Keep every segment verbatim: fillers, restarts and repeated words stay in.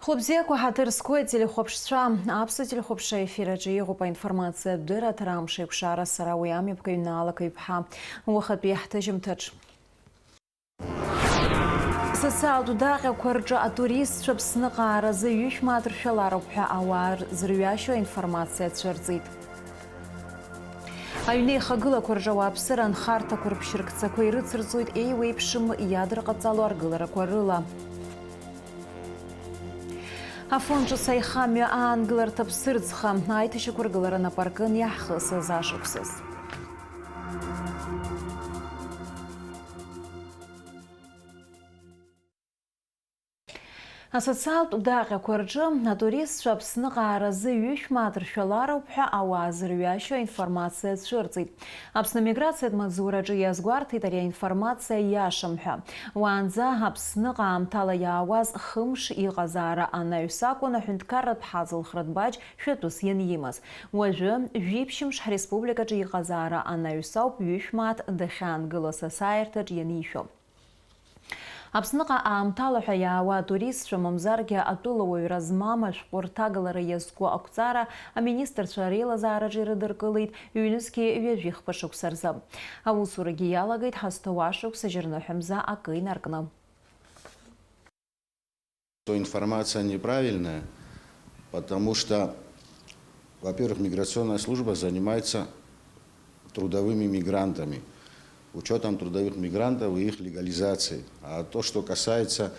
Хәлыбзиақәа, ҳаҭыр зқәу ателехәаԥшцәа, аԥсуа телехәаԥшра ефир аҿы иҟоуп аинформациатә дырраҭара Амш еиқәшара, сара уи амҩаԥгаҩ Наала Қаҩԥҳа. Уахатәи ҳҭыжьымҭаҿ. Социалтә даҟьақәа рҿы атуристцәа Аԥсныҟа ааразы ҩышә мааҭ ршәалароуп ҳәа ауаа зырҩашьо аинформациа цәырҵит. Аҩны еихагылақәа рҿы ауааԥсыра анхарҭақәа рыԥшьыркцақәа ирыцырҵоит еиуеиԥшым иадырҟаҵало аргыларақәа рыла. Афон ҿыц аихамҩа аангыларҭа Ԥсырӡха аиҭашьақәыргылара нап аркын иаҳхысыз ашықәсаз. Асоциалтә даҟьақәа рҿы атуристцәа Аԥсныҟа ааразы ҩышә мааҭ ршәалароуп ҳәа ауаа зырҩашьо аинформациа цәырҵит. Аԥсны амиграциатә маҵзураҿы иазгәарҭеит ари аинформациа иашам ҳәа. Уаанӡа Аԥсныҟа аамҭала иаауаз хымш иҟазаара анаҩс акәын аҳәынҭқарратә ҳазылхратә баџь шәатәыс ианимаз. Уажәы, жәиԥшьымш ҳреспубликаҿы иҟазаара анаҩс ауп ҩышә мааҭ дахьаангылоз асааирҭаҿ ианишәо. Аԥсныҟа аамҭала ҳәа иаауа атуристцәа, мамзаргьы атәылауаҩра змам ашәҟәы рҭагалара иазку ақәҵара аминистрцәа реилазаараҿы ирыдыркылеит ҩнызқьи ҩажәи хԥа шықәса рзы. Аусурагьы иалагеит ҳазҭоу ашықәс жьырныҳәамза акы инаркны. То информация неправильная, потому что, во-первых, миграционная служба занимается трудовыми мигрантами, учётом трудовых мигрантов и их легализации. А то, что касается,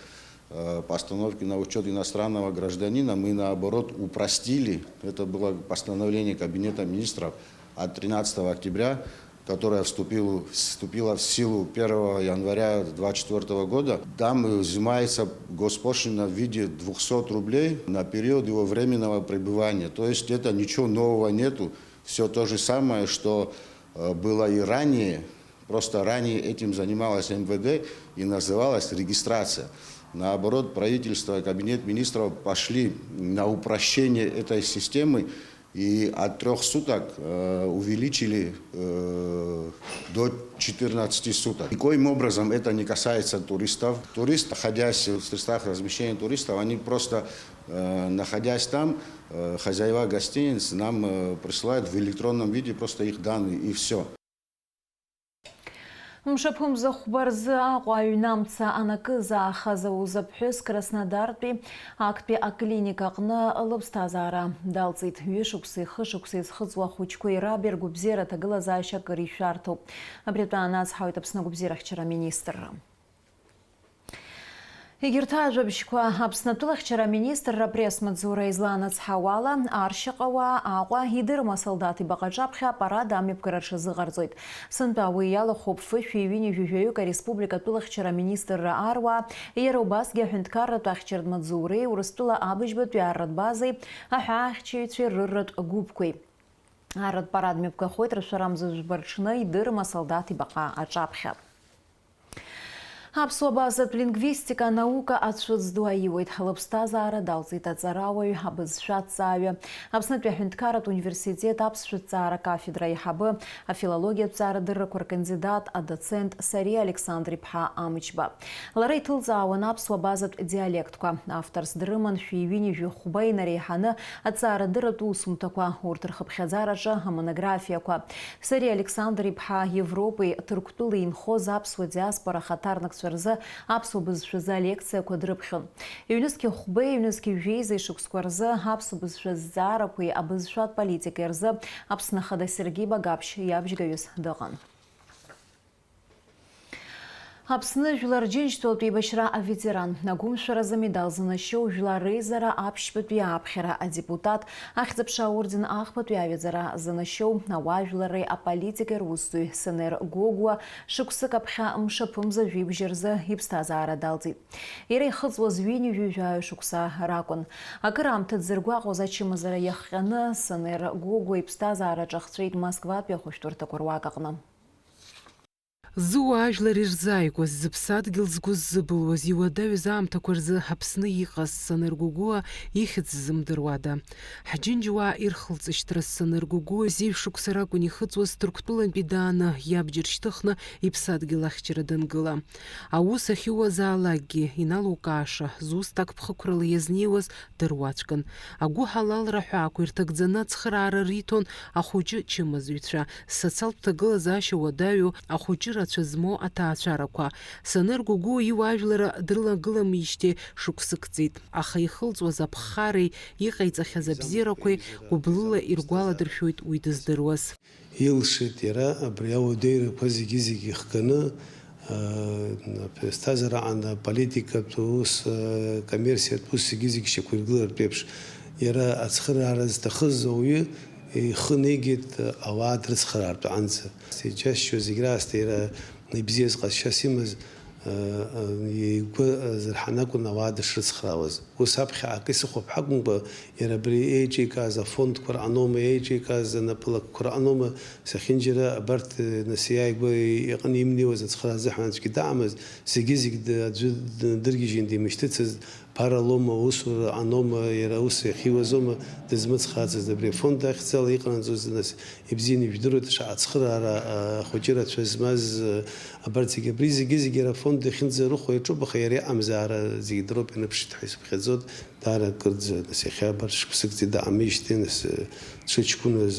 э, постановки на учёт иностранного гражданина, мы, наоборот, упростили. Это было постановление Кабинета министров от тринадцатого октября, которая вступила, вступила в силу первого января двадцать четвёртого года. Там, э, взимается госпошлина в виде двухсот рублей на период его временного пребывания. То есть это ничего нового нету. Всё то же самое, что, э, было и ранее. Просто ранее этим занималась МВД и называлась регистрация. Наоборот, правительство и Кабинет министров пошли на упрощение этой системы и от трёх суток, э, увеличили, э, до четырнадцати суток. Никоим образом это не касается туристов. Турист, находясь в местах размещения туристов, они просто, э, находясь там, э, хозяева гостиниц нам, э, присылают в электронном виде просто их данные, и всё. Мшаԥымза хәба рзы Аҟәа аҩны амца анакыз аахаз ауазаԥҳәыс Краснодартәи актәи аклиника аҟны лыԥсҭазаара далҵит. Ҩышықәсеи хышықәсеи зхыҵуа ахәыҷқәеи раби ргәабзиара аҭагылазаашьа акыр ишәарҭоуп. Абри атәы аанацҳауеит Аԥсны агәабзиарахьчара аминистрра. Егьырҭ ажәабжьқәа. Аԥсны атәылахьчара аминистрра апресс-маҵзура излаанацҳауала, аршьаҟауаа Аҟәа идырма асолдаҭ ибаҟа аҿаԥхьа апарад амҩаԥгара рҽазыҟарҵоит. Сынтәа уи иалахәуп фышәи ҩынҩажәи жәаҩык ареспублика атәылахьчара аминистрра аруаа, иара убасгьы аҳәынҭқарратә ахьчаратә маҵзуреи Урыстәыла абыжьбатәи арратә базеи аҳәаахьчаҩцәеи рырратә гәыԥқәеи. Арратә парад мҩаԥгахоит ршәарамза жәба рҽны идырма асолдаҭ ибаҟа аҿаԥхьа. Аԥсуа базатә лингвистика анаука ацәыӡ ду аиуеит. Лыԥсҭазаара далҵит аҵарауаҩ, абызшәа аҭҵааҩы, Аԥснытәи аҳәынҭқарратә университет аԥсшәа ҭҵаара акафедра аиҳабы, афилологиатә ҭҵаарадыррақәа ркандидат, адоцент Сариа Александр-иԥҳа Амҷба. Лара иҭылҵаауан аԥсуа базатә диалектқәа. Авторс дрыман шәи ҩынҩажәи хәба инареиҳаны аҭҵаарадырратә усумҭақәа, урҭ рхыԥхьаӡараҿы амонографиақәа. Сариа Александр-иԥҳа Европеи Ҭырқәтәылеи инхоз аԥсуа диаспора ахаҭарнакцәа рзы аԥсуа бызшәазы алекциақәа дрыԥхьон. Ҩнызқьи хәбеи, ҩнызқьи жәеизеи шықәсқәа рзы аԥсуа бызшәа азҵаарақәеи абызшәатә политикеи рзы Аԥсны Ахада Сергеи Багаԥшь иабжьгаҩыс дыҟан. Аԥсны Жәлар Џьынџьтәылатә еибашьра аветеран, агәымшәаразы амедал занашьоу Жәлар реизара аԥшьбатәи ааԥхьара адепутат, Ахьӡ-аԥша аорден ахԥатәи аҩаӡара занашьоу ауаажәларреи аполитикеи русзуҩ Сенер Гогәуа шықәсык аԥхьа мшаԥымза жәибжь рзы иԥсҭазаара далҵит. Иара ихыҵуаз ҩынҩажәи жәаҩа шықәса ракәын. Акыраамҭа дзыргәаҟуаз ачымазара иахҟьаны, Сенер Гогәуа иԥсҭазаара ҿахҵәеит Москватәи ахәышәтәырҭақәа руак аҟны. Зуаажәлар ирзааигәаз, зыԥсадгьыл згәы ззыбылуаз, иуадаҩыз аамҭақәа рзы Аԥсны иҟаз Саныр Гәыгәуа ихьӡ ззымдыруада? Ҳџьынџьуаа ирхылҵышьҭра Саныр Гәыгәуа зеижә шықәса ракәын ихыҵуаз Ҭырқәтәылантәи дааны, иабџьар шьҭыхны иԥсадгьыл ахьчара дангыла. Аус ахьууазаалакгьы иналукааша, зус такԥхықәрала иазнеиуаз дыруаӡәкын. Агәыҳалалра ҳәаақәа ирҭагӡаны ацхыраара риҭон ахәыҷы чымазаҩцәа, социалтә ҭагылазаашьа уадаҩу ахәыҷы рацәа змоу аҭаацәарақәа. Саныр Гәыгәуа иуаажәлара дрылагыламижьҭеи шықәсык ҵит, аха ихылҵуаз аԥхареи иҟаиҵахьаз абзиарақәеи гәыблыла иргәаладыршәоит уи дыздыруаз. Илшеит иара абри ауадаҩрақәа зегьы-зегьы ихганы, аа, аԥсҭазаара аҟны аполитикатә ус, аа, коммерциатә ус зегьы-зегьы шьақәиргылартә еиԥш, иара ацхыраара зҭахыз ауаҩы ихы неигеит ауаа дрыцхраартә аҟынӡа. Иџьасшьо зегь раасҭа иара ибзиаз ҟазшьас имаз, аа, игәы азырҳаны акәын ауаа дышрыцхраауаз. Ус аԥхьа акы исыхәап ҳәа акәымкәа, иара абри еиҿикааз афондқәа рҟаноума, еиҿикааз анапылакқәа рҟаноума, зехьынџьара абарҭ, нас, иааигәа иҟны имнеиуаз ацхыраара азыҳәан аӡәгьы даамызт, зегьы-зегь д-, аӡәы д-, дыргьежьын димышьҭыцызт, ԥаралома, усура аноума, иара ус иахьиуазома, дызмыцхраацызт. Абри афонд ахьӡала иҟанаҵоз, нас, ибзианы ижәдыруеит, шаҟа ацхыраара, а, ахәыҷы рацәа змаз, а, абарҭ зегьы, абри зегьы-зегьы иара афонд иахьынӡарыхәо иаҿуп, аха иара иҟамзаара зегьы дроуп, ианыԥшит ҳәа исыԥхьаӡоит. Даара акырӡа, нас, иахьа абарҭ шықәсык ҵит, даҟамижьҭеи, нас, дшыҷкәыназ,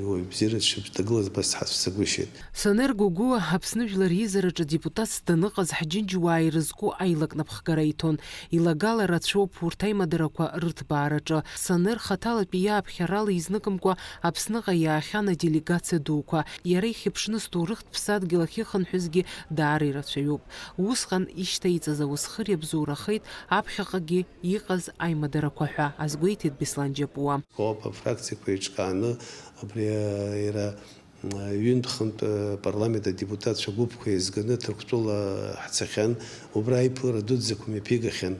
уаҩ бзиара дшыԥсҭагылаз абас дҳацәцагәышьеит. Саныр Гәыгәуа Аԥсны Жәлар Еизараҿы депутатс даныҟаз ҳџьынџьуаа ирызку аилак напхгара иҭон. Илагала рацәоуп урҭ аимадарақәа рыҭбаараҿы. Саныр хаҭалатәи иааԥхьарала изныкымкәа Аԥсныҟа иаахьан аделегациа дуқәа. Иара ихьыԥшны зҭоурыхтә ԥсадгьыл ахьыхынҳәызгьы даара ирацәаҩуп. Усҟан ишьҭаиҵаз ауасхыр иабзоурахеит аԥхьаҟагьы иҟаз аимадарақәа ҳәа азгәеиҭеит Беслан Џьапуа. Коопа фракциақәа еиҿкааны абри, а, иара, а, ҩынтә-хынтә, а, парламент адепутатцәа гәыԥқәа еизганы Ҭырқәтәыла ҳцахьан, убра аиԥылара дуӡӡақәа мҩаԥигахьан.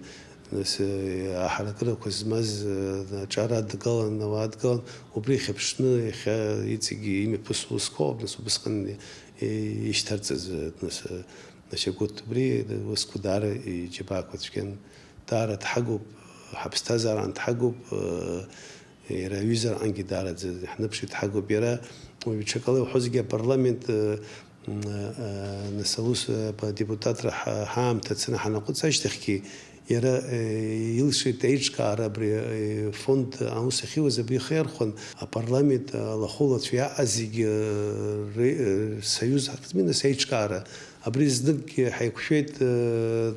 Нас, а, аҳаракырақәа змаз, а, аҿар адгалан, ауаа адгалан, убри ихьыԥшны иахьа иҵегьы имҩаԥысуа усқәа ыҟоуп, нас убысҟан и-, ишьҭарҵаз, а, нас, а, Нас, Гәыгәуа, убри усқәа даара иџьабаақәа цәгьан. Даара дҳагуп, ҳаԥсҭазаараан дҳагуп, э, иара аҩызараангьы даараӡа иаҳныԥшит, дҳагуп. Иара уаҩ ҽакала иуҳәозгьы апарламент, э, м, э, нас аус, э, адепутатра ҳа-, ҳаамҭа цаны ҳанаҟәыҵ ашьҭахьгьы, иара, э, илшеит аиҿкаара абри, э, фонд аус ахьиуаз абри ихы иархәан, апарламент, э, алахәылацәа иаҟаз зегьы, э, ре-, э, союз ҳақәҵмина сеиҿкаара. Абри зныкгьы ҳаиқәшәеит, э,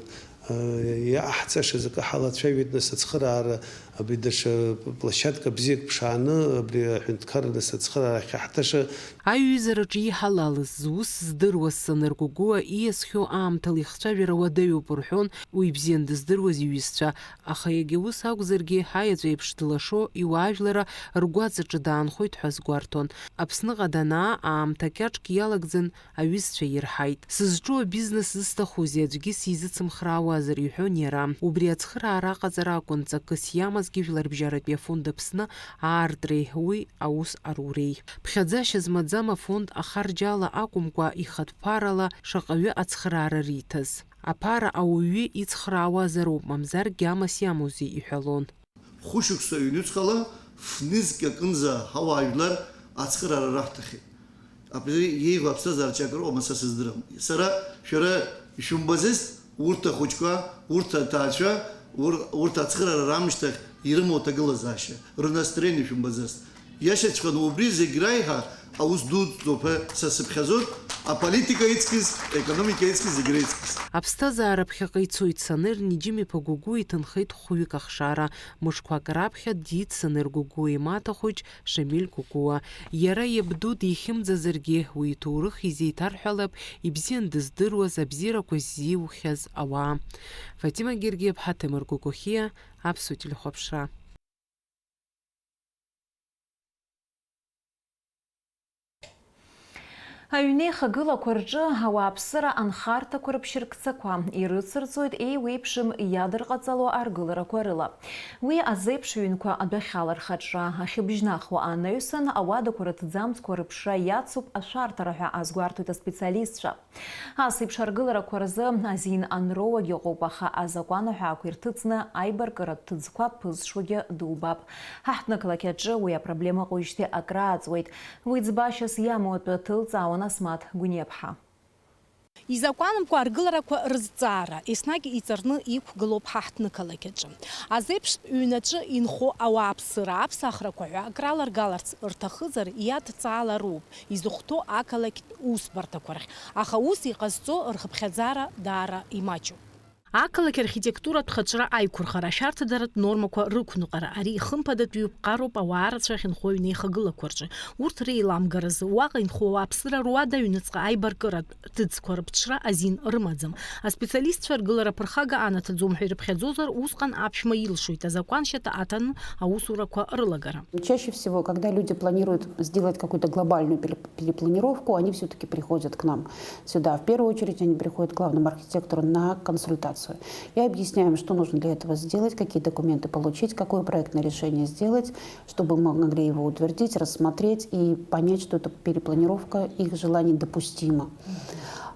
э, иаҟаҳҵашаз акы ҳалацәажәеит, нас ацхыраара абри даҽа площадка бзиак ԥшааны, абри аҳәынҭқарра нас ацхыраара ахьаҳҭаша. Аиҩызараҿы иҳалалыз, зус здыруаз Саныр Гәыгәуа ииасхьоу аамҭала ихцәажәара уадаҩуп рҳәон уи ибзиан дыздыруаз иҩызцәа, аха иагьа ус акәзаргьы, аеҵә еиԥш длашо иуаажәлара ргәаҵаҿы даанхоит ҳәа азгәарҭон. Аԥсныҟа данаа аамҭа кьаҿк иалагӡан аҩызцәа ирҳаит. Сызҿу абизнес зысҭахузеи, аӡәгьы сизыцымхраауазар, иҳәон иара. Убри ацхыраара аҟаҵара акәын ҵакыс иамазгьы Жәларбжьаратәи афонд Аԥсны аартреи уи аус аруреи. Ԥхьаӡашьа змаӡам афонд ахарџьала акәымкәа, ихатә ԥарала шаҟаҩы ацхыраара риҭаз. Аԥара ауаҩы ицхраауазароуп, мамзаргьы амас иамоузеи, иҳәалон. Хәышықәса ҩнуҵҟала фнызқь аҟынӡа ҳауаажәлар ацхыраара раҳҭахьеит. Абри иеиӷьу аԥсҭазаара ҿиарак ыҟоума, сара сыздырам. Сара шәара ишәымбаӡацт, урҭ ахәыҷқәа, урҭ аҭаацәа, ур-, урҭ ацхыраара раамышьҭахь ирымоу аҭагылазаашьа, рнастроение шәымбаӡацт. Иашаҵәҟьаны убри зегь раиҳа аус дуӡӡоуп ҳәа са сыԥхьаӡоит, аполитика иҵкьыс, аекономика иҵкьыс, зегь реиҵкьыс. Аԥсҭазаара ԥхьаҟа ицоит Саныр Ниџьым-иԥа Гәыгәуа иҭынхеит хәҩык ахшара. Мышқәак раԥхьа диит Саныр Гәыгәуа имаҭа хәыҷ Шамиль Гәыгәуа. Иара иабду дихьымӡазаргьы, уи иҭоурых изеиҭарҳәалап ибзиан дыздыруаз, абзиарақәа ззиухьаз ауаа. Фатима Гергиаԥҳа, Ҭемыр Гәыгәахьиа, Аԥсуа телехәаԥшра. Аҩнеихагылақәа рҿы ауааԥсыра анхарҭақәа рыԥшьыркцақәа ирыцырҵоит еиуеиԥшым иадырҟаҵало аргыларақәа рыла. Уи азеиԥш ҩынқәа адәахьала рхаҿра ахьыбжьнахуа анаҩсан, ауадақәа рыҭӡамцқәа рыԥшра иацуп ашәарҭара ҳәа азгәарҭоит аспециалистцәа. Ас еиԥш аргыларақәа рзы азин анроуагь ыҟоуп, аха азакәан аҳәаақәа ирҭыҵны аибаркыратә ҭыӡқәа ԥызшуагьы дубап. Ҳаҳҭнықалақь аҿы уи апроблема ыҟоуижьҭеи акрааҵуеит. Уи ӡбашьас иамоу атәы ҭылҵаауан Асмаҭ Гәыниаԥҳа. Изакәанымкәа аргыларақәа рызҵаара еснагь иҵарны иқәгылоуп ҳаҳҭнықалақь аҿы. Азеиԥштә ҩнаҿы инхо ауааԥсыра аԥсахрақәа ҳәа акраларгаларц рҭахызар, иадҵаалароуп изыхәҭоу ақалақьтә усбарҭақәа рахь, аха ус иҟазҵо рхыԥхьаӡара даара имаҷуп. Ақалақь архитектуратә хаҿра аиқәырхара, ашәарҭадаратә нормақәа рықәныҟара, ари ихымԥадатәиуп ԥҟароуп ауаа рацәа ахьынхо аҩнеихагылақәа рҿы. Урҭ реиламгаразы уаҟа инхо ауааԥсыра руада аҩныҵҟа аибаркыратә ҭыӡқәа рыԥҽра азин рымаӡам. Аспециалистцәа ргылара ԥырхага анаҭаӡом ҳәа ирыԥхьаӡозар, усҟан аԥшәма илшоит азакәаншьаҭа аҭаны аусурақәа рылагара. Чаще всего, когда люди планируют сделать какую-то глобальную пере- перепланировку, они все-таки приходят к нам сюда. В первую очередь они приходят к главному архитектору на консультацию. И объясняем, что нужно для этого сделать, какие документы получить, какое проектное решение сделать, чтобы мы могли его утвердить, рассмотреть и понять, что эта перепланировка их желаний допустима.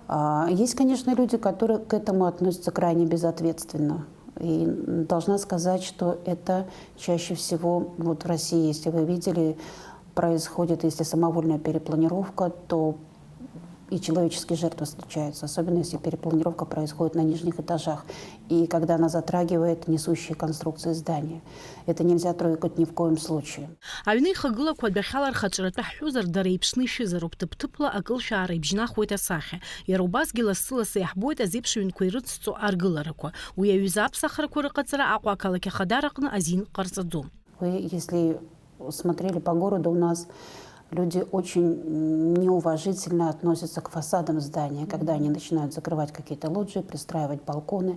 А, Есть, конечно, люди, которые к этому относятся крайне безответственно. И должна сказать, что это чаще всего, вот в России, если вы видели, происходит, если самовольная перепланировка, то и человеческие жертвы случаются, особенно если перепланировка происходит на нижних этажах, и когда она затрагивает несущие конструкции здания. Это нельзя трогать ни в коем случае. Аҩны ихагылақәа адәахьала рхаҿратәы ҳҳәозар, дара еиԥшны ишәызароуп, ҭыԥ-ҭыԥла акылшәаара ибжьнахуеит асахьа. Иара убасгьы лассы-лассы иаҳбоит азеиԥш ҩынқәа ирыцҵо аргыларақәа. Уи аҩыза аԥсахрақәа рыҟаҵара Аҟәа ақалақь ахадара аҟны азин ҟарҵаӡом. Вы, если смотрели по городу, у нас люди очень неуважительно относятся к фасадам здания, когда они начинают закрывать какие-то лоджии, пристраивать балконы.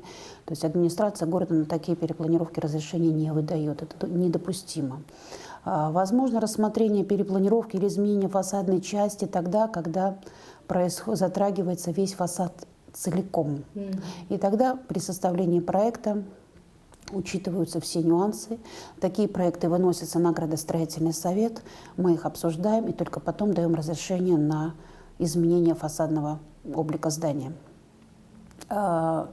То есть администрация города на такие перепланировки разрешения не выдает. Это д- недопустимо. А, Возможно рассмотрение перепланировки или изменения фасадной части тогда, когда происход- затрагивается весь фасад целиком. И тогда при составлении проекта учитываются все нюансы. Такие проекты выносятся на градостроительный совет, мы их обсуждаем и только потом даем разрешение на изменение фасадного облика здания. А,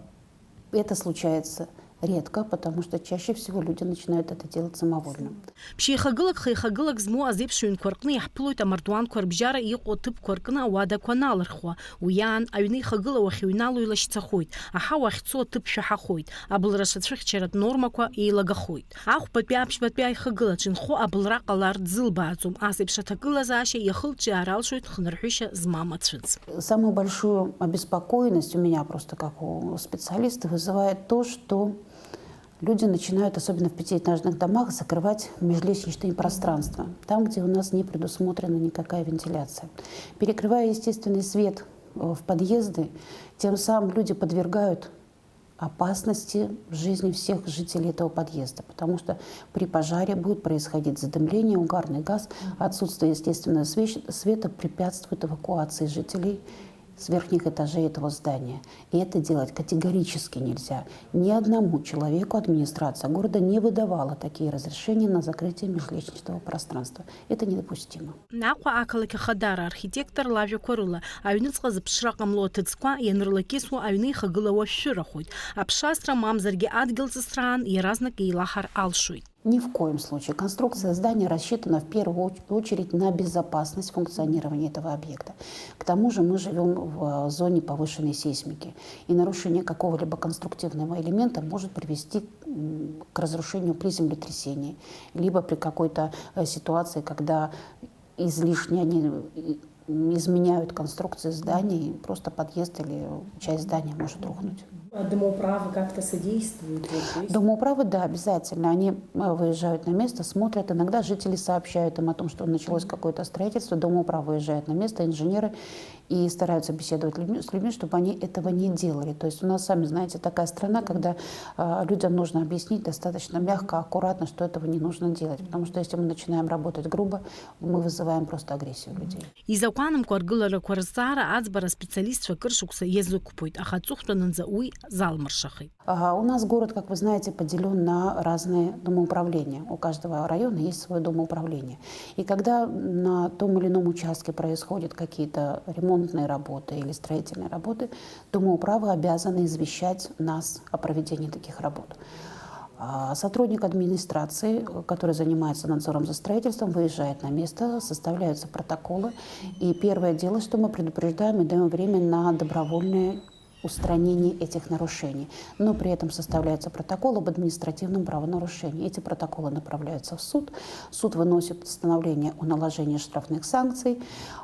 Это случается редко, потому что чаще всего люди начинают это делать самовольно. Ԥшьеихагылак, хеихагылак змоу азеиԥш ҩынқәа рҟны иаҳԥылоит амардуанқәа рыбжьара иҟоу аҭыԥқәа рҟны ауадақәа аналырхуа. Уи аан, аҩны ихагыла уахьыҩнало илашьцахоит, аҳауа ахьцо аҭыԥ шәаҳахоит, абылра шацәыхьчаратә нормақәа еилагахоит. Ахәбатәи аԥшьбатәи аихагылаҿ инхо абылра ҟалар дзылбааӡом, ас еиԥш аҭагылазаашьа иахылҿиаар алшоит хынрҳәышьа змам ацәыӡ. Самую большую обеспокоенность у меня просто как у специалиста вызывает то, что люди начинают, особенно в пятиэтажных домах, закрывать межлестничные пространства, там, где у нас не предусмотрена никакая вентиляция. Перекрывая естественный свет э, в подъезды, тем самым люди подвергают опасности жизни всех жителей этого подъезда, потому что при пожаре будет происходить задымление, угарный газ, отсутствие естественного све- света препятствует эвакуации жителей с верхних этажей этого здания. И это делать категорически нельзя. Ни одному человеку администрация города не выдавала такие разрешения на закрытие межлестничного пространства. Это недопустимо. Аҟәа ақалақь ахадара архитектор лажәақәа рыла, аҩныҵҟа зыԥшра ҟамло аҭыӡқәа ианрылакьысуа аҩны ихагылауа шәшәырахоит. Аԥшасра мамзаргьы адгьыл ҵысраан иаразнак еилаҳар алшоит. Ни в коем случае. Конструкция здания рассчитана в первую оч- очередь на безопасность функционирования этого объекта. К тому же мы живем в э, зоне повышенной сейсмики, и нарушение какого-либо конструктивного элемента может привести м, к разрушению при землетрясении, либо при какой-то э, ситуации, когда излишне они э, изменяют конструкции зданий, и просто подъезд или часть здания может рухнуть. А домоуправы как-то содействуют? Вот, то есть Домоуправы, да, обязательно. Они э, выезжают на место, смотрят. Иногда жители сообщают им о том, что началось какое-то строительство. Домоуправы выезжают на место, инженеры, И стараются беседовать людьми, с людьми, чтобы они этого не делали. То есть у нас, сами знаете, такая страна, когда э, людям нужно объяснить достаточно мягко, аккуратно, что этого не нужно делать. Потому что если мы начинаем работать грубо, мы вызываем просто агрессию людей. Изакәанымкәа аргыларақәа рызҵаара аӡбара аспециалистцәа акыр шықәса иазықәԥоит, аха аҵыхәтәанынӡа уи залмыршахеит. А, У нас город, как вы знаете, поделен на разные домоуправления. У каждого района есть свое домоуправление. И когда на том или ином участке происходят какие-то ремонтные работы или строительные работы, домоуправы обязаны извещать нас о проведении таких работ. А, Сотрудник администрации, который занимается надзором за строительством, выезжает на место, составляются протоколы. И первое дело, что мы предупреждаем и даем время на добровольное устранение этих нарушений. Но при этом составляется протокол об административном правонарушении. Эти протоколы направляются в суд. Суд выносит постановление о наложении штрафных санкций.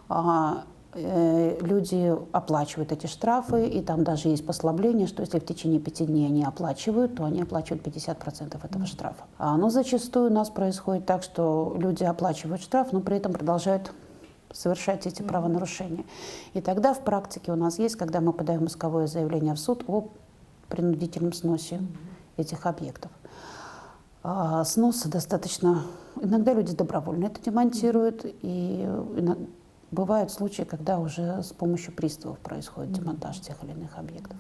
А, э, Люди оплачивают эти штрафы, и там даже есть послабление, что если в течение пяти дней они оплачивают, то они оплачивают пятьдесят процентов этого штрафа. А, Но зачастую у нас происходит так, что люди оплачивают штраф, но при этом продолжают совершать эти правонарушения. И тогда в практике у нас есть, когда мы подаем исковое заявление в суд о принудительном сносе этих объектов. А, Сносы достаточно... Иногда люди добровольно это демонтируют, и ино- бывают случаи, когда уже с помощью приставов происходит демонтаж тех или иных объектов.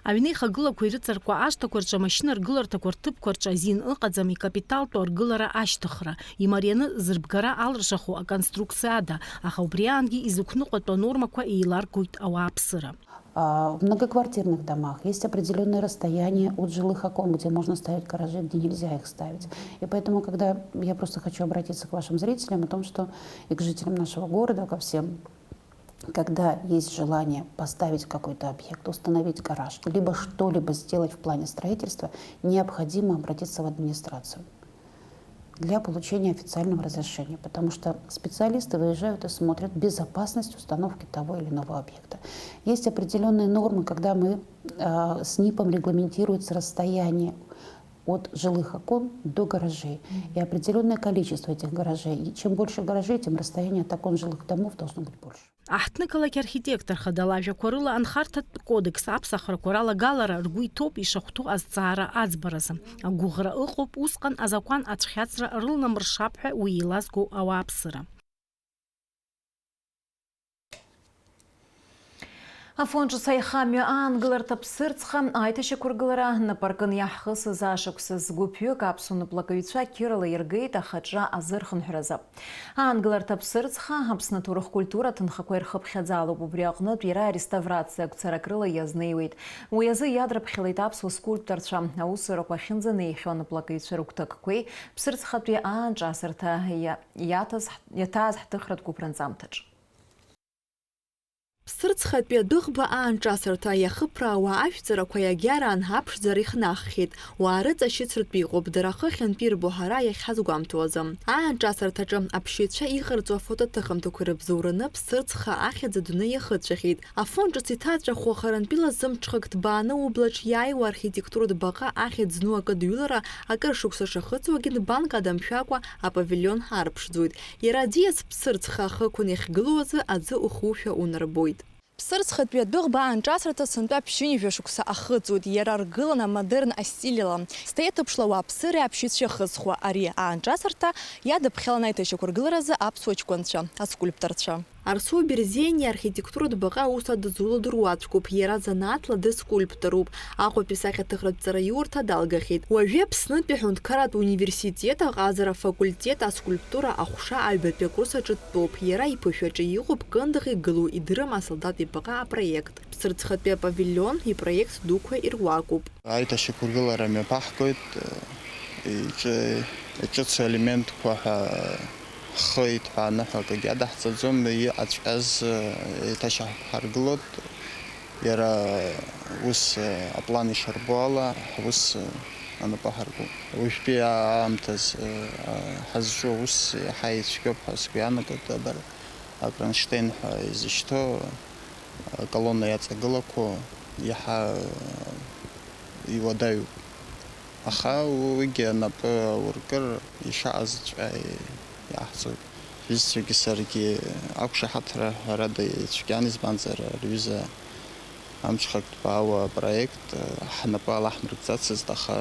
Аҩны ихагылақәа ирыҵаркуа ашҭақәа рҿы амашьына ргыларҭақәа рҭыԥқәа рҿы азин ыҟаӡам икапиталтәу аргылара ашьҭыхра, имарианы зырбгара алыршаху аконструкциа ада, аха убри аангьы изықәныҟәатәу анормақәа еиларгоит ауааԥсыра. А, В многоквартирных домах есть определенные расстояния от жилых окон, где можно ставить гаражи, где нельзя их ставить. И поэтому, когда я просто хочу обратиться к вашим зрителям о том, что и к жителям нашего города, ко всем, когда есть желание поставить какой-то объект, установить гараж, либо что-либо сделать в плане строительства, необходимо обратиться в администрацию для получения официального разрешения, потому что специалисты выезжают и смотрят безопасность установки того или иного объекта. Есть определенные нормы, когда мы э, с НИПом регламентируется расстояние от жилых окон до гаражей и определенное количество этих гаражей. И чем больше гаражей, тем расстояние от окон жилых домов должно быть больше. Аҳҭнықалақь архитектор хада лажәақәа рыла анхарҭатә кодекс аԥсахрақәа ралагалара ргәы иҭоуп ишахәҭоу азҵаара аӡбаразы. Агәыӷра ыҟоуп усҟан азакәан ацәхьаҵра рылнамыршап ҳәа уи еилазго ауааԥсыра. Афон ҿыц аихамҩа аангыларҭа Ԥсырӡха аиҭашьақәыргылара напы аркын иаҳхысыз ашықәсазы гәыԥҩык аԥсуа наплакыҩцәа қьырала иргеит ахаҿра азырхынҳәразы. Аангыларҭа Ԥсырӡха Аԥсны аҭоурых-культура аҭынхақәа ирхыԥхьаӡалоуп, убри аҟнытә иара ареставрациа гәцарак рыла иазнеиуеит. Уи азы иадрыԥхьалеит аԥсуа скульпторцәа, аусурақәа ахьынӡанеихьоу анаплакыҩцәа рыгәҭакқәеи Ԥсырӡхатәи аанҿасырҭа иа-, иаҭаз ҳ-, иаҭааз ҳҭыхратә гәыԥ ранҵамҭаҿ. Ԥсырӡхатәи адәыӷба аанҿасырҭа иахыԥраауа ажәҵарақәа иагьараан аԥшӡара ихнаххьеит. Уаа рыҵашьыцратәы иҟоуп, дара ахы ахьынтәирбо ҳара иахьҳазгәамҭо азы. Аанҿасырҭаҿы аԥшьаҩцәа иҟарҵо афотоҭыхымҭақәа ирыбзоураны Ԥсырӡха ахьӡ адунеи иахыҵәахьеит. Афон ҿыц иҭаҵәахуа харантәила зымҽхак ҭбааны ублаҿ иааиуа архитектуратә баҟа ахьӡ зну акыдҩылара акыр шықәса шахыҵуагьы нбанк адамшәакәа апавилион аарԥшӡоит. Иара аӡиас Ԥсырӡха ахықәан иахьгылоу азы аӡы ухушәа унарбоит. Ԥсырӡхатәи адәыӷба аанҿасырҭа сынтәа ԥшьынҩажәа шықәса ахыҵуеит, иара аргылан амодерн астиль ала. Стеиаҭыԥшла ауааԥсыреи аԥшьаҩцәеи иахысхуа ари аанҿасырҭа иадыԥхьалан аиҭашьақәыргыларазы аԥсуа ҷкәынцәа, аскульпторцәа. Арсоу Берзениа архитектуратә баҟа аус адызуло дыруаӡәкуп, иара занааҭла дыскульпторуп. Аҟәатәи сахьаҭыхратә ҵараиурҭа далгахьеит. Уажәы Аԥснытәи аҳәынҭқарратә университет аҟазара афакультет аскульптура аҟәша аҩбатәи акурс аҿы дтәоуп. Иара иԥышәаҿы иҟоуп Кындыӷ игылоу идырым асолдат ибаҟа апроект. Ԥсырӡхатәи апавилион ипроект дуқәа ируакуп. Аиҭашьақәыргылара мҩаԥаҳгоит, иҿы-, иҿыцу елементқәа ҳәа ҳхы иҭҳәааны ҳәа акгьы адаҳҵаӡом, иҟаҵәҟьаз еиҭашьақәҳаргылоит, иара ус аплан ишарбо ала ҳус анапы ҳаркуп. Уажәтәи аамҭаз ҳазҿу аус иаҳа ицәгьоуп ҳәа сгәы иаанагоит, абар, акронштейн ҳәа изышьҭоу аколонна иаҵагылақәо иаҳа иуадаҩуп. Аха уигьы анапы ауркыр ишаҟазҵәҟьа иаҳҵоит. Изцәагьы саргьы ақәшаҳаҭра ҳәарада ицәгьан, избанзар, рҩыза амҽхак ҭбаауа апроект ҳнапы алаҳмыркӡацызт, аха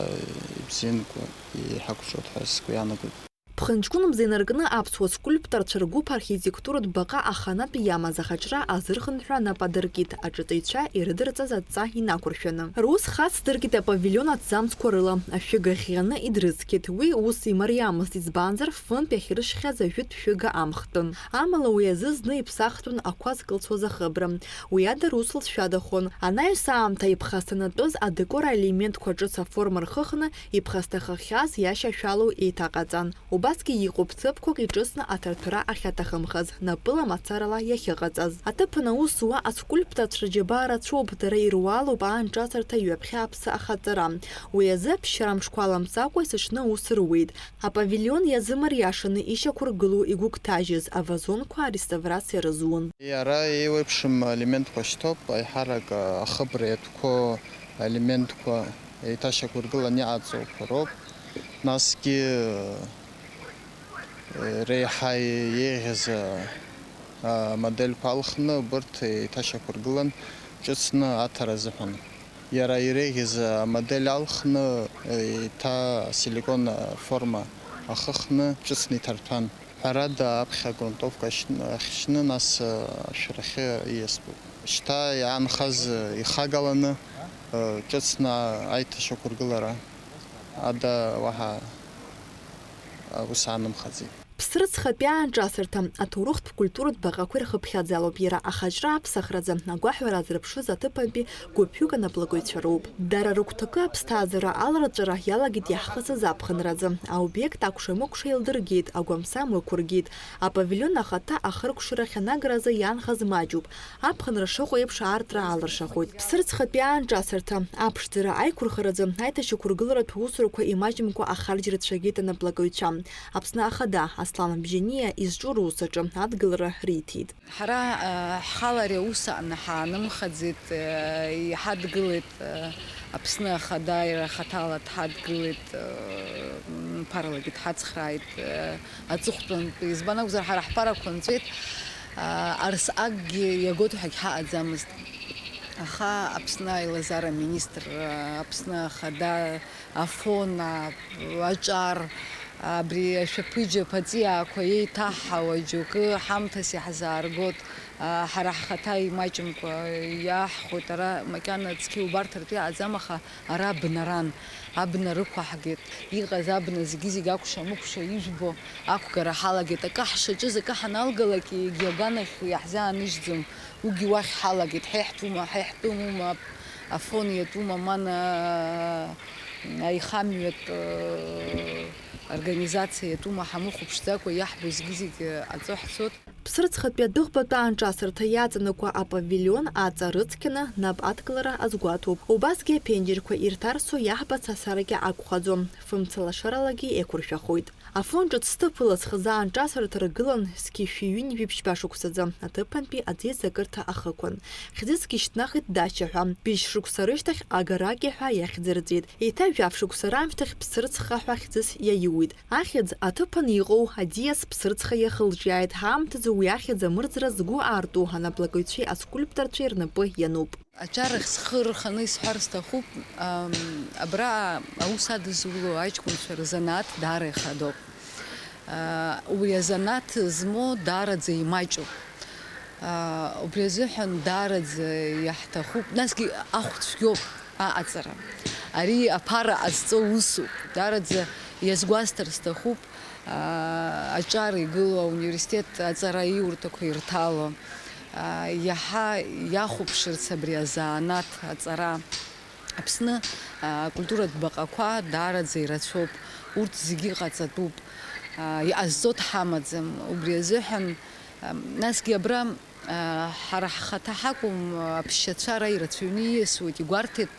ибзианкуа иҳақәҿиоит ҳәа сгәы иаанагоит. Ԥхынҷкәын мза инаркны аԥсуа скульпторцәа ргәыԥ архитектуратә баҟа аханатә иамаз ахаҿра азырхынҳәра нап адыркит, аҿыҵаҩцәа ирыдырҵаз адҵа инақәыршәаны. Рус хацдыркит апавилион аҭӡамцқәа рыла, ашәыга ӷьӷьаны идрыцқьеит. Уи ус имариамызт, избанзар, фынтә иахьыршьхьаз ажәытә шәыга амхтәын. Амала уи азы зны иԥсахтәын ақәа зкылсуаз ахыбра. Уи ада рус лҵшәадахон. Анаҩс аамҭа иԥхасҭанатәыз адекор аелементқәа ҿыц аформа рхыхны, иԥхасҭахахьаз иашьашәалоу еиҭаҟаҵан. Убасгьы иҟоуп цыԥқәак иҿыцны аҭарҭәара ахьаҭахымхаз, напыла мацарала иахьыҟаҵаз. Аҭыԥан аус зуа аскульпторцәа џьабаа рацәоуп, дара ируалуп аанҿасырҭа ҩаԥхьа аԥсы ахаҵара. Уи азы аԥсшьара мшқәа аламҵакәа есыҽны аус руеит. Апавилион иазымариашаны ишьақәыргылоу игәыгәҭажьыз авазонқәа ареставрациа рызун. Ара еиуеиԥшым аелементқәа шьҭоуп, аиҳарак ахыбра иатәқәоу аелементқәа еиҭашьақәыргыланы иҟаҵоуқәа роуп. Насгьы, реиҳа еиӷьыз амодельқәа алхны, убырҭ еиҭашьақәыргылан ҿыцны аҭара азыҳәан. Иара иреиӷьыз амодель алхны, еиҭа асиликон аформа ахыхны ҿыцны иҭарҭәан. Ҳәарада, аԥхьа агрунтовка ахьшьны, нас ашәарахьы ииасуеит. Шьҭа иаанхаз ихагаланы, ҿыцны аиҭашьақәыргылара ада уаҳа аус аанымхаӡеит. Ԥсрыцхатәи аанҿасырҭа аҭоурыхтә культуратә баҟақәа ирхыԥхьаӡалоуп, иара ахаҿра аԥсахраӡа агәаҳәара азырԥшыз аҭыԥантәи гәыԥҩык анаплакыҩцәа роуп. Дара рыгәҭакы аԥсҭазаара аларҵәара иалагеит иаҳхысыз аԥхынраӡы. Аобиект акәша-мыкәша еилдыргеит, агәамсам ықәыргеит. Апавилион ахаҭа ахыркәшарахь анагразы иаанхаз маҷуп. Аԥхынра шыҟоу еиԥш аартра алыршахоит. Ԥсырӡхатәи аанҿасырҭа, аԥшӡара аиқәырхаразы аиҭашьақәыргыларатә усурақәа имаҷымкәа ахарџь рацәагеит анаплакыҩцәа. Аԥсны Ахада, Аслан Бжьаниа изҿу рус аҿы адгылара риҭеит. Ҳара, а, ҳхала ари аус аҟны ҳаанымхаӡеит, а, иҳадгылеит, а, Аԥсны Ахада иара хаҭала дҳадгылеит, а, м, ԥаралагьы дҳацхрааит, а, аҵыхәтәантәи. Избан акәзар, ҳара ҳԥарақәа нҵәеит, а, арс акгьы иагоит ҳәагь ҳаҟаӡамызт. Аха Аԥсны аилазара аминистр, а, Аԥсны Ахада, Афон, а, аҿар, абри ашәаԥыџьаԥ аҵиаақәа еиҭаҳҳауа џьоукы ҳамҭас иаҳзааргоит, а, ҳара ҳхаҭа имаҷымкәа иаҳхәоит, ара макьана цқьа иубарҭартә иҟаӡам, аха ара абнаран, абна рықәаҳгеит, иҟаз абна зегьы-зегь акәша-мыкәша ижәбо ақәгара ҳалагеит, акы ҳшаҿыз, акы ҳаналгалак, егьи агәанахь иаҳзааныжьӡом, уигьы уахь ҳалагеит, ҳа иаҳтәума, ҳа иаҳтәымума, Афон иатәума, ман, а, аихамҩатә, э, организациа иатәума ҳамыхәаԥшӡакәа иаҳбо зегьы-зегь, э, аҵо ҳцот. Ԥсырӡхатәи адәыӷбатәы аанҿасырҭа иаҵанакуа апавилион аҵа рыцқьаны нап адкылара азгәаҭоуп. Убасгьы аԥенџьырқәа ирҭарсу иаҳбац асаркьа акәхаӡом, фымца лашаралагьы еиқәыршәахоит. Афон ҿыц зҭыԥ ылазхыз аанҿасырҭа ргылан зқьи шәи ҩынҩажәи ԥшьба шықәсаӡа аҭыԥантәи аӡеизакырҭа ахықәан. Хьӡысгьы шьҭнахит Дача ҳәа. Быжь шықәса рышьҭахь Агараки ҳәа иахьӡырҵеит. Еиҭа жәаф шықәса раамышьҭахь Ԥсырӡха ҳәа хьӡыс иаиуит. Ахьӡ аҭыԥан иҟоу аӡиас Ԥсырӡха иахылҿиааит, ҳаамҭазы уи ахьӡ амырӡра згәы аарту анаплакыҩцәеи аскульпторцәеи рнапы иануп. Аҿарахь схы рханы исҳәар сҭахуп, ам, абра аус адызуло аҷкәынцәа рзанааҭ даара ихадоуп. А, убри азанааҭ змоу даараӡа имаҷуп. А, убри азыҳәан даараӡа иаҳҭахуп, насгьы ахә цәгьоуп аҟаҵара. Ари аԥара ҟазҵо усуп, даараӡа иазгәасҭар сҭахуп. Аа, аҿар игылоу ауниверситет аҵараиурҭақәа ирҭало, аа, иаҳа иахәаԥшырц абри азанааҭ аҵара. Аԥсны, аа, акультуратә баҟақәа даараӡа ирацәоуп, урҭ зегьы ҟаҵатәуп, аа, иҟазҵо дҳамаӡам. Убри азыҳәан, ам, насгьы абра Ҳара ҳхаҭа ҳакәым, аԥсшьацәа ара ирацәаҩны ииасуеит, игәарҭеит.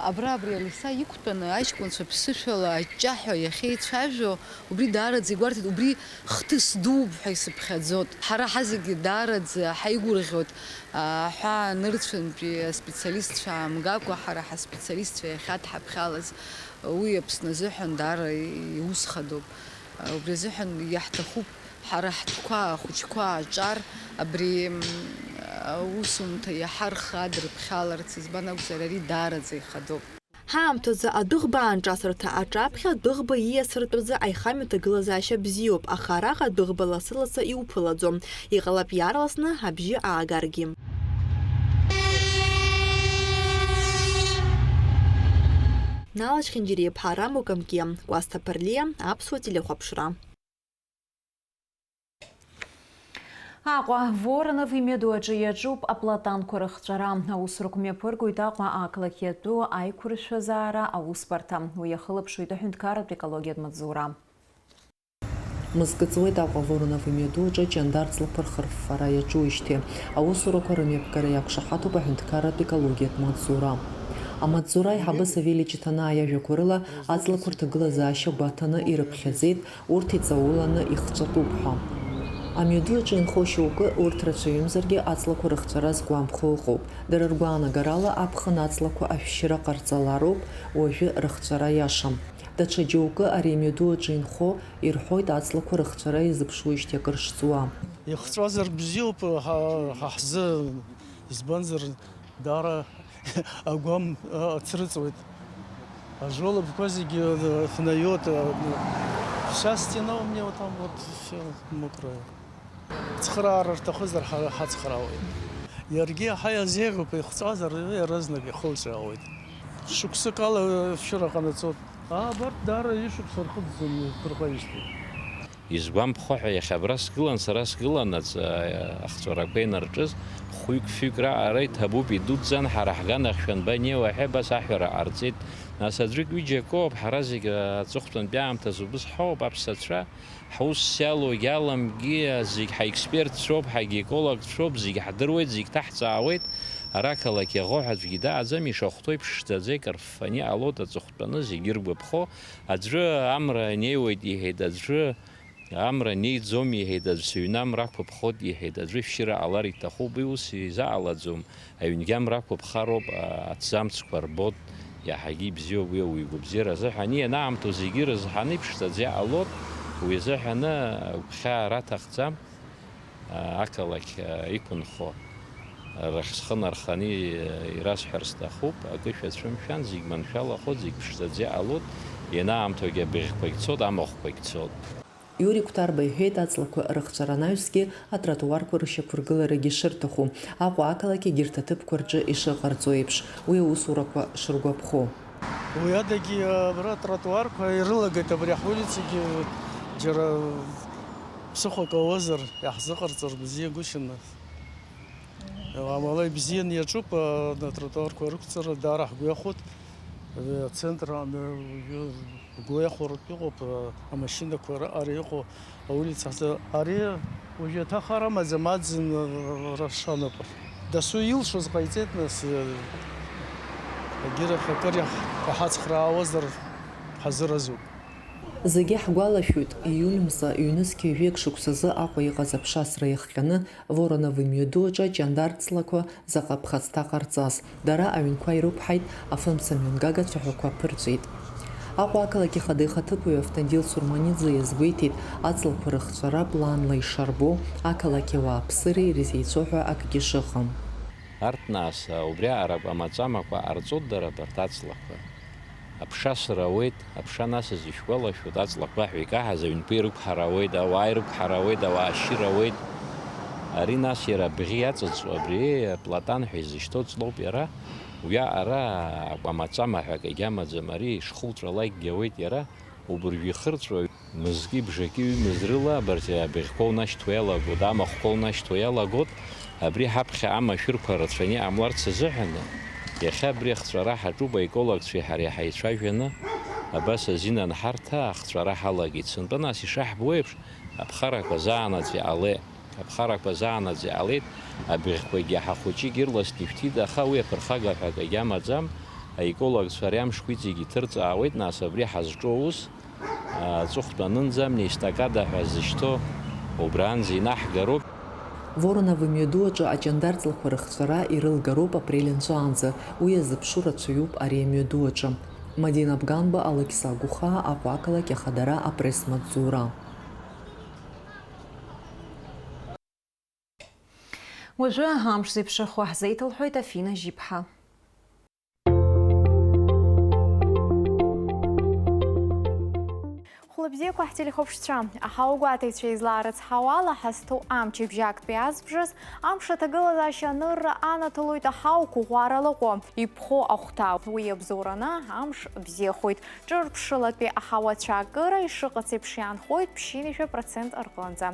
Абра абри алеса иқәтәаны аҷкәынцәа ԥсышәала аҷҷаҳәа иахьеицәажәо, убри даараӡа игәарҭеит, убри хҭыс дууп ҳәа исыԥхьаӡоит. Ҳара ҳазегьы даараӡа ҳаигәырӷьоит, аҳәаа нырцәынтәи аспециалистцәа аамгакәа, ҳара ҳаспециалистцәа иахьадҳаԥхьалаз, уи Аԥсны азыҳәан даара иус хадоуп. Убри азыҳәан иаҳҭахуп Ҳара ҳтәқәа, ахәыҷқәа ааҿар, абри, м, аусумҭа иаҳа рхы адрыԥхьаларц, избан акәзар, ари даараӡа ихадоуп. Ҳаамҭазы адәыӷба аанҿасырҭа аҿаԥхьа адәыӷба ииасыртәразы аихамҩа ҭагылазаашьа бзиоуп, аха араҟа адәыӷба лассы-лассы иуԥылаӡом. Иҟалап иаарласны абжьы аагаргьы. Нала Чхинџьариа-иԥҳа Рамо Камкиа, Кәасҭа Ԥарлиа, Аԥсуа телехәаԥшра. Аҟәа, Воронов имҩаду аҿы иаҿуп аплатанқәа рыхҵәара. Аусурақәа мҩаԥыргоит Аҟәа ақалақь иатәу аиқәыршәазаара аусбарҭа. Уи иахылаԥшуеит аҳәынҭқарратә екологиатә маҵзура. Мызкы ҵуеит Аҟәа Воронов имҩаду аҿы аҷандар ҵлақәа рхырффара иаҿуижьҭеи. Аусурақәа рымҩаԥгара иақәшаҳаҭуп аҳәынҭқарратә екологиатә маҵзура. Амаҵзура аиҳабы Савелий Ҷыҭанаа иажәақәа рыла, аҵлақәа рҭагылазаашьа гәаҭаны ирыԥхьаӡеит, урҭ иҵауланы ихҵәатәуп ҳәа. Амҩаду аҿы инхо шьоукы, урҭ рацәаҩымзаргьы, аҵлақәа рыхҵәара згәамԥхо ыҟоуп. Дара ргәаанагарала, аԥхын аҵлақәа ашәшьыра ҟарҵалароуп уажәы рыхҵәара иашам. Даҽа џьоукы ари амҩаду аҿы инхо ирҳәоит аҵлақәа рыхҵәара иазыԥшуижьҭеи акыр шҵуа. Ихҵәазар бзиоуп ҳа, ҳа ҳзы, избанзар, даара агәам ацрыҵуеит. Ажолобқәа зегьы, э, хнаиот, э, вся стена у меня вот там вот вся мокрая. Цхыраара рҭахызар, ҳа-, ҳацхраауеит. Иаргьы иаҳа иазеиӷьуп, ихҵәазар, иаразнак ихылҿиаауеит. Шықәсык ала шәыра ҟанаҵоит. Аа, абарҭ даара ишықәса рхыҵӡом, иаԥырҟаижьҭеи. Изгәамԥхо ҳәа, иахьа абра сгылан, сара сгыланаҵ, а, ахҵәарақәа инарҿыз, хәҩык-фҩык раҟара иҭабуп, идуӡӡан, ҳара ҳганахьшәа анбанеиуа ҳәа абас аҳәара ҟарҵеит. Нас аӡәык-ҩыџьа акоуп, ҳара зегь аҵыхәтәантәи аамҭазы убыс ҳауп, аԥсацәа, ҳус иалоугьы аламгьы, зегь ҳаекспертцәоуп, ҳагьекологцәоуп, зегь ҳдыруеит, зегь ҭаҳҵаауеит. Ара ақалақь иаӷоу ҳәа аӡәгьы дааӡам, ишахәҭоу еиԥш ԥшӡаӡа икарффаны иҟалоит, аҵыхәтәаны зегь иргәаԥхо, аӡәы амра неиуеит иҳәеит, аӡәы Амра неиӡом, иҳәеит аӡә, сыҩны амра ақәыԥхоит, иҳәеит аӡәы, шәшьыра ҟалар иҭахуп, уи ус изаҟалаӡом, аҩнгьы амра ақәыԥхароуп, а-, аҭӡамцқәа рбоит, иаҳагьы ибзиоуп уи ауаҩы игәабзиара азыҳәан, ианаамҭоу зегьы ирызҳаны иԥшӡаӡа иҟалоит, уи азыҳәаны агәхьаа раҭахӡам, а-, ақалақь, а, иқәынхо рахь схы нарханы и-, ирасҳәар сҭахуп, акы шәацәымшәан, зегь маншәалахоит, зегь ԥшӡаӡа иҟалоит, ианаамҭоугьы абыӷьқәагь цот, амахәқәагь цот. Иури Қәҭарба иҳәеит, аҵлақәа рыхҵәара анаҩсгьы атротуарқәа рышьақәыргыларагьы шырҭаху, Аҟәа ақалақь егьырҭ аҭыԥқәа рҿы ишыҟарҵо еиԥш, уи аусурақәа шыргәаԥхо. Уи адагьы абра атротуарқәа ирылагеит абри ҳулицагьы, џьара ԥсыхәак ауазар, иаҳзыҟарҵар бзиагәышьан. Амала ибзианы иаҿуп, а, атротуарқәа рықәҵара даара ҳгәы иахәоит. Ацентр, а, уажәы гәы иахәаратә иҟоуп, а, амашьынақәа раҟара иҟоу аулицахь. Ари уажәы аҭахара амаӡам, аӡын, а, рашаноуп. Дасу илшоз ҟаиҵеит, нас, а, егьирахь акыр иаҳ-, иҳацхраауазар ҳазыразуп. Зегьы ҳгәалашәоит, ииуль мза, ҩнызқь ҩажәеик шықәсазы Аҟәа иҟаз аԥшасра иахҟьаны, Воронов имҩаду аҿы аҷандар ҵлақәа заҟа ԥхасҭа ҟарҵаз, дара аҩнқәа ирықәҳаит, афымца мҩангага цәаҳәақәа ԥырҵәеит. Аҟәа ақалақь ахада ихаҭыԥуаҩ Автандил Сурманиӡе иазгәеиҭеит, аҵлақәа рыхҵәара планла ишарбо, ақалақь ауааԥсыреи ирзеицәоу ҳәа акгьы шыҟам. Арҭ нас, убри аҟара акәамаҵамақәа ҟарҵоит дара абарҭ аҵлақәа. Аԥша сыруеит, аԥша насыз ишәгәалашәоит, аҵла гәгәаҳәа икаҳаз аҩнқәа ирықәҳарауеит, ауаа ирықәҳарауеит, ауаа шьыруеит. Ари нас иара абӷьы иаҵыҵуа, абри аплатан ҳәа изышьҭоу ҵлоуп иара, уиаҟара акәамаҵама ҳәа акгьы амаӡам, ари ишхуҵәалакгьы ауеит иара, убыржә ихырҵәоит. Мызки бжаки ҩымыз рыла абарҭ абыӷьқәа унашьҭуа иалагоит, амахәқәа унашьҭуа иалагоит, абри ҳаԥхьа амашәырқәа рацәаны иҟамларц азыҳәаны, иахьа абри ахҵәара ҳаҿуп, аекологцәеи ҳареи ҳаицәажәаны, абас азин анҳарҭа, ахҵәара ҳалагеит. Сынтәа нас ишаҳбо еиԥш, аԥхарақәа заанаҵ иҟалеит. Аԥхарақәа заанаҵ иҟалеит, абыӷьқәагьы ҳахәыҷык ирласны ишәҭит, аха уи аԥырхага ҳәа акагьы амаӡам, аекологцәа ари амшқәа иҵегь иҭырҵаауеит, нас абри ҳазҿу аус, аҵыхәтәанынӡа амни естакада ҳәа зышьҭоу убранӡа инаҳгароуп. Воронов имҩаду аҿы аҷандар ҵлақәа рыхҵәара ирылгароуп апрель анҵәаанӡа, уи иазыԥшу рацәаҩуп ари амҩаду аҿы. Мадина Бганба, Алықьса Гәыхаа, Аҟәа ақалақь ахадара, апресс-маҵзура. Уажәы амш зеиԥшрахо ҳзеиҭалҳәоит Афина Жьиԥҳа. Хәлабзиақәа ҳтелехәаԥшцәа, аҳауагәаҭаҩцәа излаарыцҳауала, ҳазҭоу амчыбжьактәи азбжаз амш аҭагылазаашьа анырра анаҭалоит аҳауқәа ӷәӷәара лаҟәы, иԥхоу ахәҭа. Уи иабзоураны амш бзиахоит. Ҿырԥшылатәи аҳауа цәаакыра ишыҟац еиԥш иаанхоит ԥшьынҩажәа процент рҟынӡа.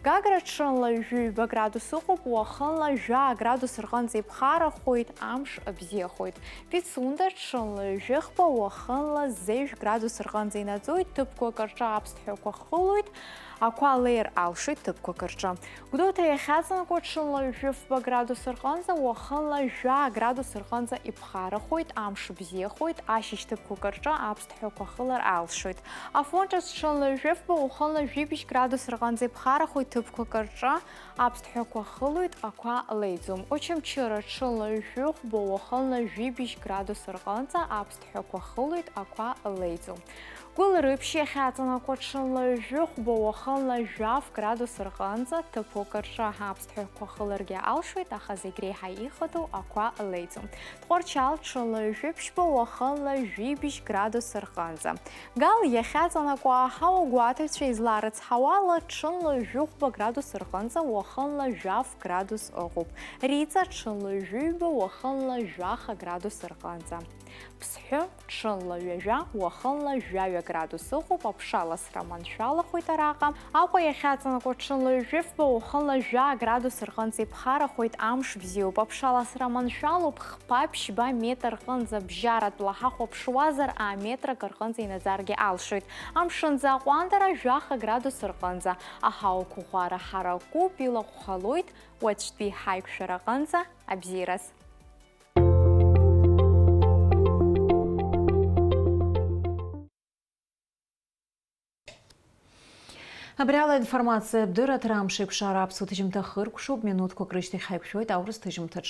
Гагра ҽынла ҩажәи ҩба градус ыҟоуп, уахынла жәаа градус рҟынӡа иԥхарахоит, амш бзиахоит. Пицунда ҽынла ҩажәи хԥа, уахынла зежә градус рҟынӡа инаӡоит, ҭыԥқәак рҿы аԥсҭҳәақәа хылоит, ақәа леир алшоит ҭыԥқәак рҿы. Гәдоуҭа иахьаҵанакуа ҽынла ҩажәи фба градус рҟынӡа, уахынла жәаа градус рҟынӡа иԥхарахоит, амш бзиахоит, ашьыжь ҭыԥқәак рҿы аԥсҭҳәақәа хылар алшоит. Афон ҿыц ҽынла ҩажәи фба, уахынла жәибжь градус рҟынӡа иԥхарахоит, ҭыԥқәак рҿы аԥсҭҳәақәа хылоит, ақәа леиӡом. Очамчыра ҽынла ҩажәи хәба, уахынла жәибжь градус рҟынӡа аԥсҭҳәақәа хылоит, ақәа леиӡом. Гәылрыԥшь иахьаҵанакуа ҽынла ҩажәи хәба, уахынла жәаф градус рҟынӡа, ҭыԥқәак рҿы аԥсҭҳәақәа хыларгьы алшоит, аха зегь реиҳа ихадоу ақәа леиӡом. Тҟәарчал ҽынла ҩажәи ԥшьба, уахынла жәибжь градус рҟынӡа. Гал иахьаҵанакуа аҳауа гәаҭаҩцәа излаарыцҳауала, ҽынла ҩажәи хәба градус рҟынӡа, уахынла жәаф градус ыҟоуп. Риҵа ҽынла ҩажәи ҩба, уахынла жәаха градус рҟынӡа. Ԥсҳәы ҽынла ҩажәа, уахынла жәаҩа градус ыҟоуп, аԥшаласра маншәалахоит араҟа. Аҟәа иахьаҵанакуа ҽынла ҩажәи фба, уахынла жәаа градус рҟынӡа иԥхарахоит, амш бзиоуп, аԥшаласра маншәалоуп, хԥа ԥшьба метр рҟынӡа бжьаратәла ҳахәаԥшуазар, аметр акы рҟынӡа инаӡаргьы алшоит. Амшынӡы аҟәандара жәаха градус рҟынӡа, аҳауақәа ӷәӷәара ҳаракуп, илахәхалоит, уаҵәтәи ҳаиқәшәара аҟынӡа абзиараз. Абри ала аинформациа дырраҭара амш еиқәшара аԥсуа ҭыжьымҭа хыркәшоуп, минуҭқәак рышьҭахь ҳаиқәшәоит аурыс ҭыжьымҭаҿ.